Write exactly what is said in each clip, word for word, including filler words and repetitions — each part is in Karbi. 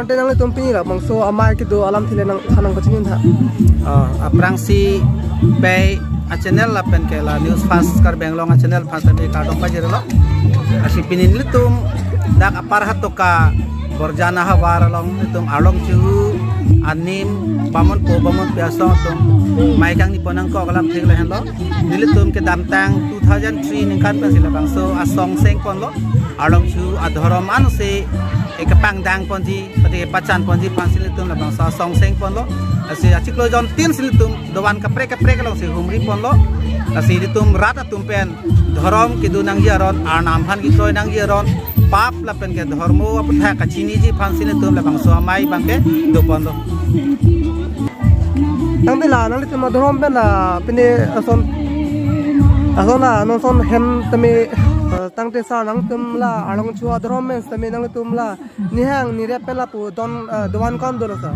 Te nanglitum pini labangso amei kedo alamthe le nangthan nangpachini tha. Oh, aphrangsi bai a channel lapen ke la News Fast Karbi Anglong a channel aphan sitame kardom pajirlo. Lasi pini nelitum dak Upper Hatoka Borjan ahavar along nelitum Arlong Chuhu anim bamonpo bamonpi asong atum mei kangni pon nangkok alamthe le henlo. Nelitum kedamtang two thousand three ningkan pensi labangso asong sengponlo. Arlong Chuhu adhorom ansi ekepangdang ponji, pati pachan ponji aphansi nelitum labangso asong sengponlo. Lasi achiklo jontin si nelitum dovan kaprek kaprek alongsi humri ponlo. Lasi nelitum rat atum pen dhorom kedo nangji aron, arnam aphan kekroi nangji aron, pap lapen ke dhormo aputhak kachiniji aphansi nelitum labangso amei abangke doponlo. Tangte la nanglitum adhorom pen la pini ason, ason la non ason hem tame, eh, tangte sa nangtum la Arlong Chuhu adhorom pen tame nangtum la nihang nirep pen lapu don, eh, dovan ko-an dolo sa?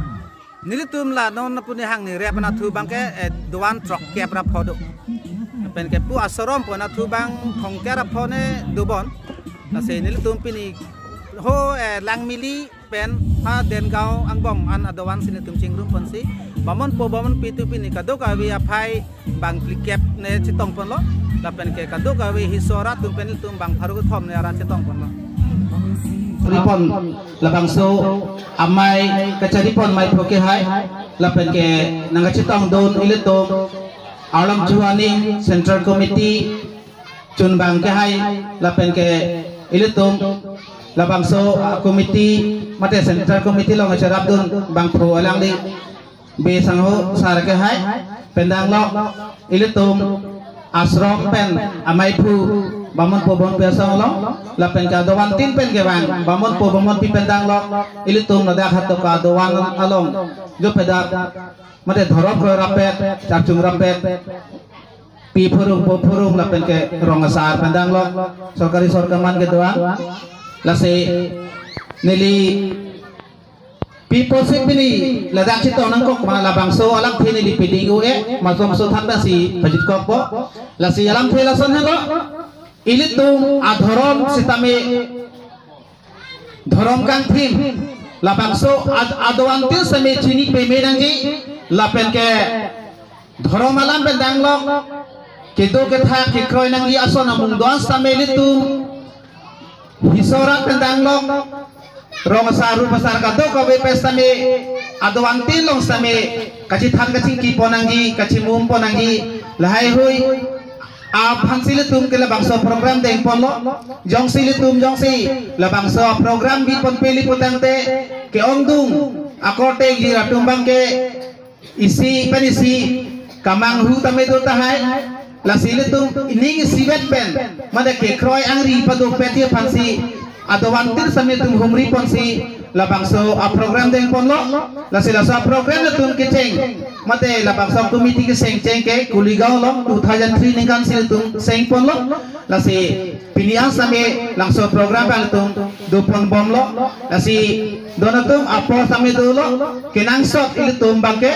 Nelitum la non lapu nihang nirep pen athu abangke, eh, dovan throkkep ra pho do. Pen ke pu asorom pen athu abang thomkep ra pho ne dobon. Lasi nelitum pini ho, eh, Langmili pen ha Dengaon angbong an adovan si nelitum chingrum ponsi bamonpo bamonpi atum pini kadokave aphai bang phlikep ne chetong ponlo. Lapen ke kadokave hisora atum pen nelitum bang pharo kethom ne arat chetong ponlo. Ripon labangso amei kacharipon mei pho kehai lapen ke nangkachetongdun ilitum Arlong Chuhu aning Central Committee chunbang kehai lapen ke ilitum labangso, ah, committee mate Central Committee along cherapdun bangphu alangli Bey Sangho sar kehai pen danglok ilitum ashram pen ameiphu bamonpo bamonpi asong along lapen ke dovan tin pen kevang bamonpo bamonpi pen danglok ilitum ladak Hatoka dovan along jo pedak mate dhorop kroi rapet, charchung rapet, pi phurung po phurung lapen ke rong asar pen danglok, sorkari sorkar man kedo-an. Lasi neli pi apotsi pini ladak chetong nangkok ma labangso alamthe neli piding un-e, masomso than pensi pajutkokpo. Lasi alamthe lason helo, ilitum adhorom sitame dhorom kangthim labangso ad-, adovan tin sitame chini peme nangji lapen ke dhorom alam pen danglok, kedo kethak kekroi nangji ason amung do-an sitame ilitum hisora pen danglok, rong asar rup asar kadokave pen sitame adovan tin along sitame kachethan kachingki pon nangji, kachimum pon nangji, lahai hui aphansi ilitum ke labangso program dengponlo. Jongsi ilitum jongsi labangso program bi ponpe ili putangte ke-ongdung akorte gira atum abangke isi pen isi kamanghu tame do tahai. Lasi ilitum ining isivet pen mate kekroi angri padopet aphansi adovan tin sitame ilitum humri ponsi labangso aprogram dengponlo. Lasi laso aprogram ilitum kecheng mate labangso committee kecheng cheng ke Kuligaon along two thousand three ningkan si ilitum sengponlo. Lasi pini an sitame labangso program abang ilitum doponbomlo. Lasi don atum apor sitame dolo, kenangsot ilitum abangke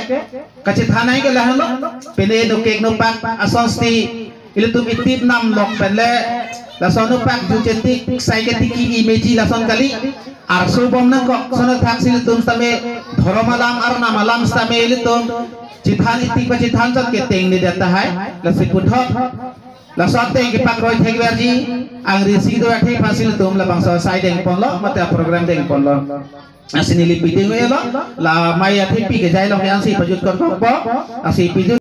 kachethan nangji ke lahenlo. Pine nokek nopak asonsi ilitum itip namlok pen le lason nopak ju chetik sai ketiki imeji lason kali. Arso bom nangkok, lason athaksi ilitum sitame dhorom alam arnam alam sitame ilitum chethan, itik pachethan chot ke tengnedet tahai. Lasi puthot laso ateng kepakroi thekverji angri isi do athe aphansi ilitum labangso asai dengponlo mate aprogram dengponlo. Lasi neli piding un-elo, la amei athepi kejai along ke ansi pajutkokpo. Lasi piding